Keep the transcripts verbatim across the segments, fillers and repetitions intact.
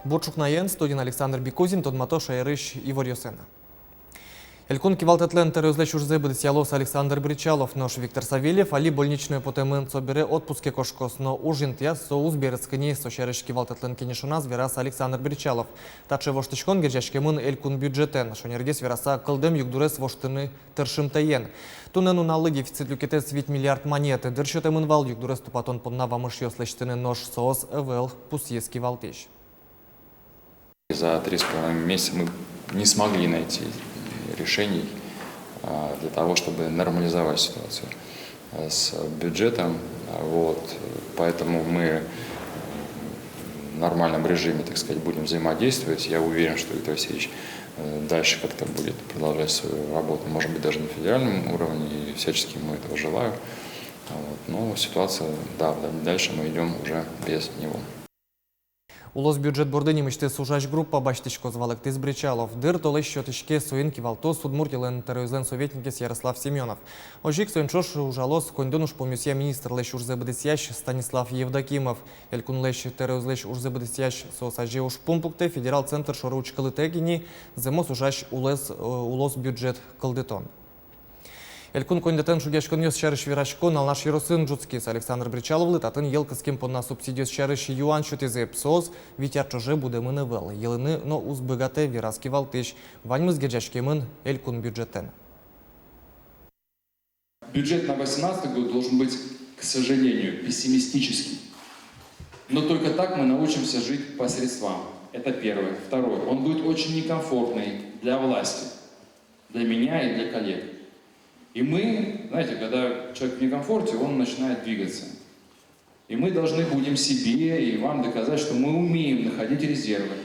Бур ӵукнаен, студиын Александр Бикузин, тодмато шаерысь иворъёсын. Элькун кивалтэтлэн тӧроезлэсь ужзэ быдэсъялоз Александр Бречалов, нош Виктор Савельев али больничное потэмын. Собере отпуске кошкоз, но уж интыяз со уз берытскы ни. Со сярысь кивалтэтлэн кенешоназ вераз Александр Бречалов. Таӵе воштӥськон герӟаськемын элькун бюджетэн. Шонергес вераса, кылдэм югдурез воштыны тыршымтэен. Туннэ нуналлы дефицит люкетэз вить миллиард манет. Дыр сётэмын вал югдурез тупатон понна вамышъёс лэсьтыны, нош соос ӧвӧл, пусйиз кивалтӥсь. За три с половиной месяца мы не смогли найти решений, а, для того, чтобы нормализовать ситуацию, а, с бюджетом. А, вот, поэтому мы в нормальном режиме, так сказать, будем взаимодействовать. Я уверен, что Виктор Васильевич, э, дальше как-то будет продолжать свою работу, может быть, даже на федеральном уровне, и всячески ему этого желаю. Вот. Но ситуация, да, в дальнейшем мы идём уже без него. Улос бюджет борды нимысьтыз ужась группа басьтӥськоз, валэктӥз Бречалов. Дыр толэзь сётӥське, соин кивалтоз Удмуртилэн тӧроезлэн советникез Ярослав Семёнов. Озьы ик соин ӵош ужалоз коньдон ужпумъёсъя министрлэсь ужзэ быдэсъясь Станислав Евдокимов. Элькунлэсь тӧроезлэсь ужзэ быдэсъясь соос азе ужпум пуктэ: федерал центр шоры учкылытэк ини зэмос ужась улос, э, улос бюджет кылдытон. Элькун коньдэтэн шугъяськонъёс сярысь вераськон Алнаш ёросын ӝутскиз. Александр Бречаловлы татын йӧл кыскем понна субсидиос сярысь юан сётӥзы. Соос вить ар ӵоже будэмын ӧвӧл, йылыны но уз быгатэ, вераз кивалтӥсь. Ваньмыз герӟаськемын элькун бюджетэн. Бюджет на восемнадцатый год должен быть, к сожалению, пессимистическим. Но только так мы научимся жить по средствам. Это первое. Второе. Он будет очень некомфортный для власти, для меня и для коллег. И мы, знаете, когда человек в некомфорте, он начинает двигаться. И мы должны будем себе и вам доказать, что мы умеем находить резервы.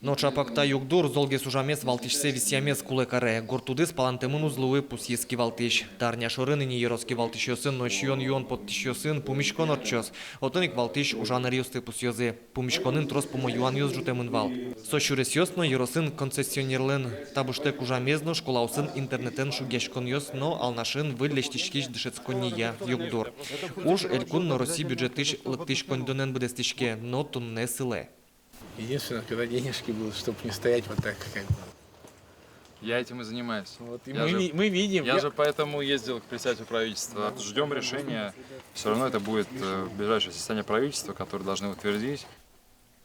Но чапак та югдур золгес ужамез валтӥсьсэ висъямез кулэ каре. Гурт удыс палэнтэмын уз луы, пусйиз кивалтӥсь. Та арня шорын ини ёрос кивалтӥсьёсын но сиён-юон поттӥсьёсын пумиськон ортчоз. Отын ик валтӥсь ужан ӧръёсты пусйозы. Пумиськонын трос пумо юанъёс ӝутэмын вал. Со сюресъёс но ёросын концессионерлэн табыштэк ужамез но школаосын интернетэн шугъяськонъёс но Алнашын выль лэсьтӥськись дышетсконныя югдур. Уж элькун но Россия бюджетысь лыктӥсь коньдонэн быдэстӥське, но туннэ сылэ. Единственное, когда денежки будут, чтоб не стоять вот так, как бы. Я этим и занимаюсь. Вот, и Я мы же, ви-, мы видим, я я же поэтому ездил к председателю правительства. Ждём решения. Всё равно это будет, э, ближайшее заседание правительства, которое должны утвердить.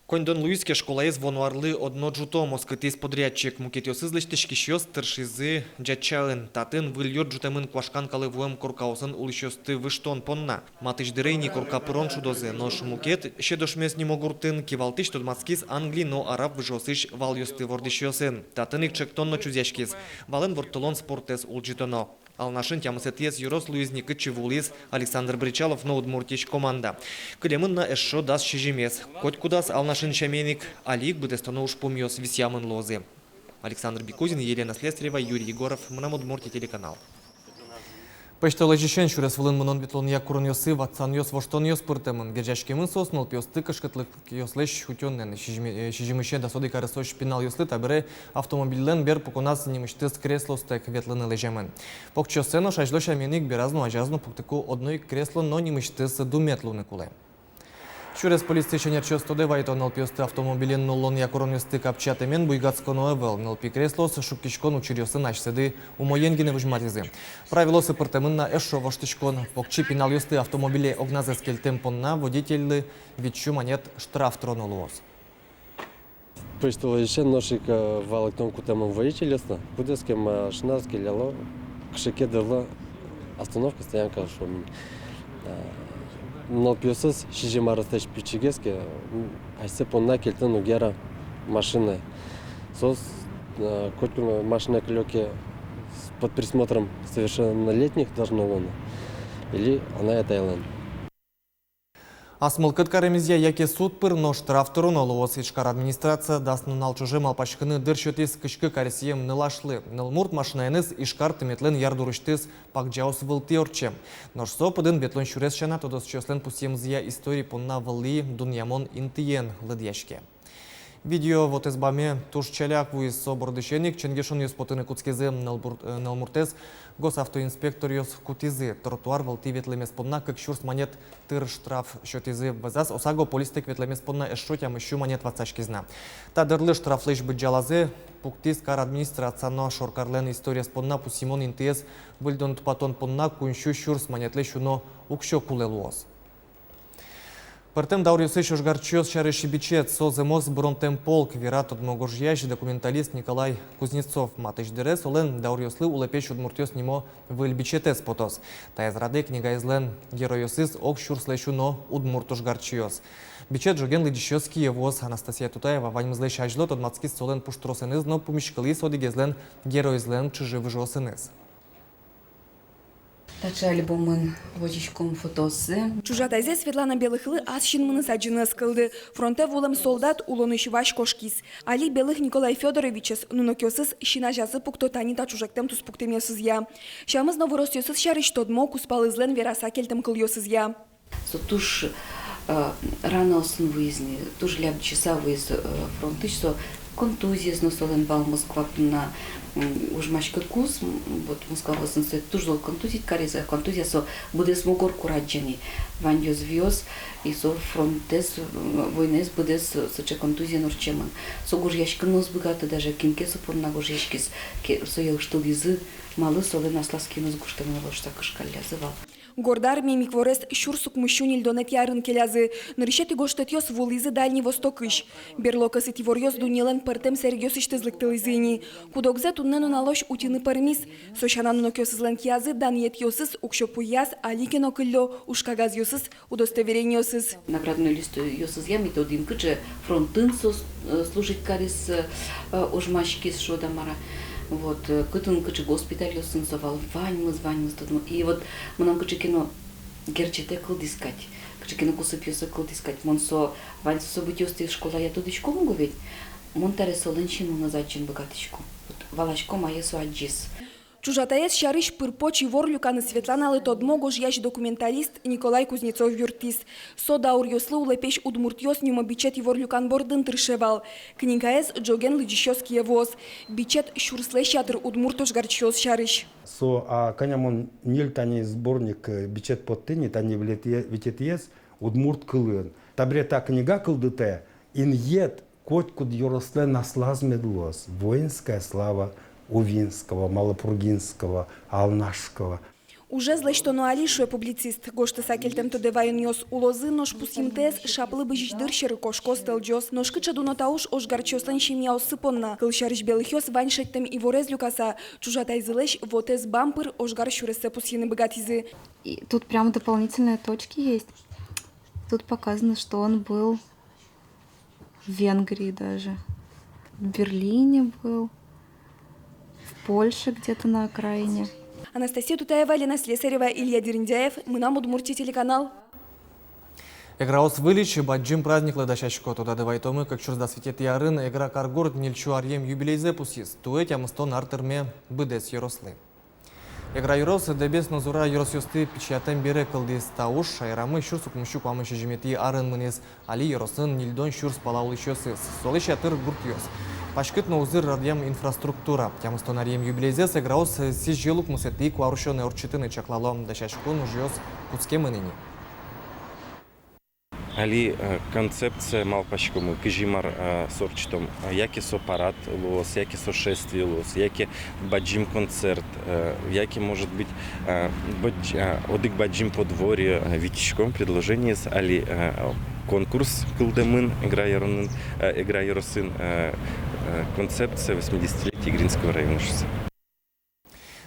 Коньдон луиз ке, школаез вуоно арлы одно ӝутом, оскытӥз подрядчик. Мукетъёсыз лэсьтӥськисьёс тыршизы Ӟатчаын. Татын выль юрт ӝутэмын куашкан калэ вуэм коркаосын улӥсьёсты выжтон понна. Матысь дыре ини корка пырон шудозы, нош мукет Седошмес нимо гуртын кивалтӥсь тодматскиз Англи но Араб выжыосысь валъёсты вордӥсьёсын. Татын ик ӵектон но чузъяськиз: валэн ворттылон спортэз улӟытоно. Алнашын тямысэтӥез ёрос луиз ни, кытчы вуылӥз Александр Бречалов но Удмуртиысь команда. Кылемын на эшшо дас сизьымез. Котькудаз Алнашын сямен ик али ик быдэстоно ужпумъёс висъямын луозы. Александр Бикузин, Елена Слесарева, Юрий Егоров, «Мынам Удмуртие» телеканал. Пӧсьтолэзьысен сюрес вылын мынон-ветлонъя куронъёсы ватсанъёс, воштонъёс пыртэмын. Герӟаськемын соос нылпиосты кышкытлыкъёслэсь утёнэн. Сизьым-, э, сизьымысе дас одӥг аресозь пиналъёслы табере автомобильлэн берпуконаз нимысьтыз креслоостэк ветлыны лэземын. Покчиоссэ нош азьло сямен ик бераз но, азяз но пуктыку одно ик кресло но нимысьтыз думет луыны кулэ. Сюрес полициысь ӧнерчиос тодэ вайыто: нылпиосты автомобилен нуллонъя куронъёсты капчиятэмен буйгатсконо ӧвӧл. Нылпи креслоос шуккиськон учыръёсын асьсэды умоен гинэ возьматӥзы. Правилоосы пыртэмын на эшшо воштӥськон: покчи пиналъёсты автомобиле огназэс кельтэм понна водительлы витьсю манет штраф тыроно луоз. Пӧсьтолэзьысен нош ик, э, валэктон кутэмын водительёслы, кудӥз ке машинаез келяло кыӵе ке дырлы, остановка, стоянка шуом. Э, нылпиосыз сизьым аресозь пичигес ке, м, асьсэ понна кельтыны уг яра машинае. Соос, э, котькуд машинае кылё ке, с-, под присмотром совершеннолетних должно луыны или анай-атайлэн. Ас мылкыд каремезъя яке суд пыр но штраф тыроно луоз. Ижкар администрация дас нунал ӵоже малпаськыны дыр сётӥз кызь кык аресъем нылашлы. Нылмурт машинаеныз Ижкар тыметлэн ярдурысьтыз Пагӟаос вылтӥ ортчем. Нош со пыдын ветлон сюрес сяна, тодосчиослэн пусъемзыя, истори понна вылӥ дунъямон интыен лыдъяське. Видео вотэс баме туж ӵаляк вуиз. Со бордысен ик ченгешонъёс потыны кутскизы. Нылбур-, э, нылмуртэз госавтоинспекторъёс кутӥзы. Тротуар вылтӥ ветлэмез понна кык сюрс манет тыр штраф сётӥзы. Вӧзаз осаго полистэк ветлэмез понна эшшо тямыс сю манет ватсаськиз на. Та дырлы штрафлэсь быдӟалазэ пуктӥз кар администрация но. Шоркарлэн историез понна пусйымон интыез выльдон-тупатон понна куинь сю сюрс манетлэсь уно уксё кулэ луоз. Пӧртэм дауръёсысь ожгарчиос сярысь бичет. Со зэмос быронтэм полк, вера тодмо гожъясь, документалист Николай Кузнецов. Матысь дыре солэн «Дауръёслы улэпесь удмуртъёс» нимо выль бичетэз потоз. Таяз радэ книгаезлэн геройёсыз ог сюрслэсь уно удмурт ожгарчиос. Бичет ӝоген лыдӟисьёс кие вуоз. Анастасия Тутаева ваньмызлэсь азьло тодматскиз солэн пуштросэныз но пумиськылӥз одӥгезлэн геройзлэн чыжы-выжыосыныз. Таӵе альбомын возиськом фотоосыз. Чужатайзэ Светлана Белыхлы ас синмыныз адӟыны ӧз кылды. Фронтэ вуылэм солдат улонысь вазь кошкиз. Али Белых Николай Фёдоровичез нуныкъёсыз син азязы пукто тани та ӵужектэм туспуктэмъёсызъя. Сямыз но выросъёсыз сярысь тодмо кузпалызлэн вераса кельтэм кылъёсызъя. Со туж, э, ранаосын вуиз ни, туж лябӟыса вуиз, э, фронтысь. Со контузиез но солэн вал Москва понна, м, ожмаськыкуз, м, вот Москва вӧзын сое туж зол контузить кариз, а контузия со быдэс мугор курадӟе ни, ваньёс виос, и со фронтэз, м, войнаез быдэс сыӵе контузиен ортчемын. Со гожъяськыны но уз быгаты даже, кин ке со понна гожъяськиз ке, сое ыштылӥзы, малы солэн аслаз киыныз гожтэмын вал шуса кышкаллязы вал. Горд Армием ик ворез сюрс укмыс сю ньыльдонэтӥ арын келязы. Нырысетӥ гожтэтъёс вуылӥзы Дальний Востокысь. Берло кӧсыт иворъёс дуннелэн пӧртэм сэрегъёсысьтыз лыктылӥзы ини. Куд-огзэ туннэ нуналозь утьыны пӧрмиз. Со сяна, нуныкъёсызлэн киязы данъетъёсыз, уксё пуйяз, али ке но кыллё ужкагазъёсыз, удостоверениосыз. Наградной листъёсызъя ми тодӥм, кыӵе фронтын со, э, служить кариз, э, ожмаськиз, шуод-а мар-а. Вот, э, кытын, кыӵе госпитальёсын со вал, ваньмыз, ваньмыз тодмо. И вот мынам кыӵе ке но герӟетэ кылдӥз кадь, кыӵе ке но кусыпъёсы кылдӥз кадь. Мон со, вань со событиосты школая тодӥськом уго ведь, мон табере солэн синмыныз адӟыны быгатӥсько. Вот, валасько, мае со адӟиз. Чужатаез сярысь пыр-поч ивор люканы Светланалы тодмо гожъясь-документалист Николай Кузнецов юрттӥз. Со «Дауръёслы улэпесь удмуртъёс» нимо бичет ивор люкан бордын тырше вал. Книгаез ӝоген лыдӟисьёс кие вуоз. Бичет сюрслэсь ятыр удмурт ожгарчиос сярысь. Со, а, кӧня мон ньыль тани сборник, э, бичет поттӥ ни, тани витетӥе-, витетӥез удмурт кылын. Табере та книга кылдытэ инъет котькуд ёрослэн аслаз мед луоз: «Воинская слава Увинского, Малопургинского, Алнашского». Ужез лэсьтоно али, шуэ публицист. Гожтыса кельтэм тодэ ваёнъёс улозы, нош пусйымтэез шаплы бызись дыр сьӧры кошкоз, тӧлӟоз. Нош кыӵе дуно та уж ожгарчиослэн семьяоссы понна. Кылсярысь, Белыхъёс вань шедьтэм иворез люкаса, чужатайзылэсь вотэс бам пыр ожгар сюрессэ пусйыны быгатӥзы. И тут прямо дополнительные точки есть. Тут показано, что он был в Венгрии даже, в Берлине был, в Польше где-то на окраине. Анастасия Тутаева, Лена Слесарева, Илья Дерендяев, «Мынам Удмуртие» телеканал. Эграос выльысь бадӟым праздниклы дасясько. Тодады вайытомы, кык сюрс дас витетӥ арын Эгра каргурт ньыль сю аръем юбилейзэ пусйиз. Туэ тямыстон ар тырме быдэс ёрослы. Эгра ёрос Дэбес но Зура ёросъёсты пичиятэм бере кылдӥз. Та уж шаерамы сюрс укмыс сю куамын сизьыметӥ арын мынӥз. Али ёросын ньыльдон сюрс пала улӥсьёсыз. Солэсь ятыр гуртъёс. Паськыт но узыр радъям инфраструктура. Тямыстон аръем юбилейзэс Эграос сӥзьыл укмысэтӥ куарусёнэ ортчытыны чаклало. Дасяськон ужъёс кутскемын ини. Али, э, концепция малпаськомы, кызьы мар, э, со ортчытом, э, яке со парад луоз, яке со шествие луоз, яке бадӟым концерт, э, яке, может быть, э, бадӟ-, э, одӥг бадӟым подворье, э, витиськом предложениез, али, э, конкурс кылдэмын Эгра ёронын, э, Эгра ёросын, э, э, концепция восьмидесятилетия Игринского района шуыса.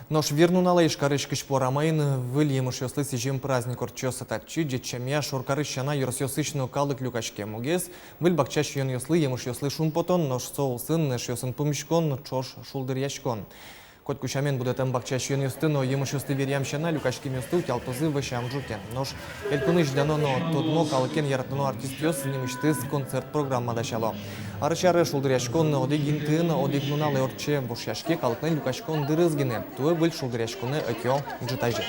Нош вир нуналэ Ижкарысь Кызьпу Рамаын выль емышъёслы сӥзем праздник ортчоз. Татчы ӟеч сямъя шоркарысь сяна ёросъёсысь но калык люкаське. Мугез — выль бакча сиёнъёслы, емышъёслы шумпотон, нош со улсын эшъёсын пумиськон, ӵош шулдыръяськон. Котьку сямен будэтэм бакча сиёнъёсты но емышъёсты веръям сяна, люкаськемъёсты утялтозы вӧсям ӝукен. Нош элькунысь дано но тодмо, калыкен яратоно артистъёс нимысьтыз концерт программа дасяло. Арысь аре шулдыръяськон одӥг интыын, одӥг нуналэ ортче. Вошъяське калыклэн люкаськон дырыз гинэ. Туэ выль шулдыръяськонэ ӧтё ӝытазе.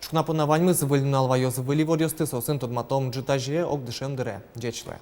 Ӵукна понна ваньмыз. Выль нунал ваёз выль иворъёсты, соосын тодматом ӝытазе, огдышем дыре. Ӟеч луэ.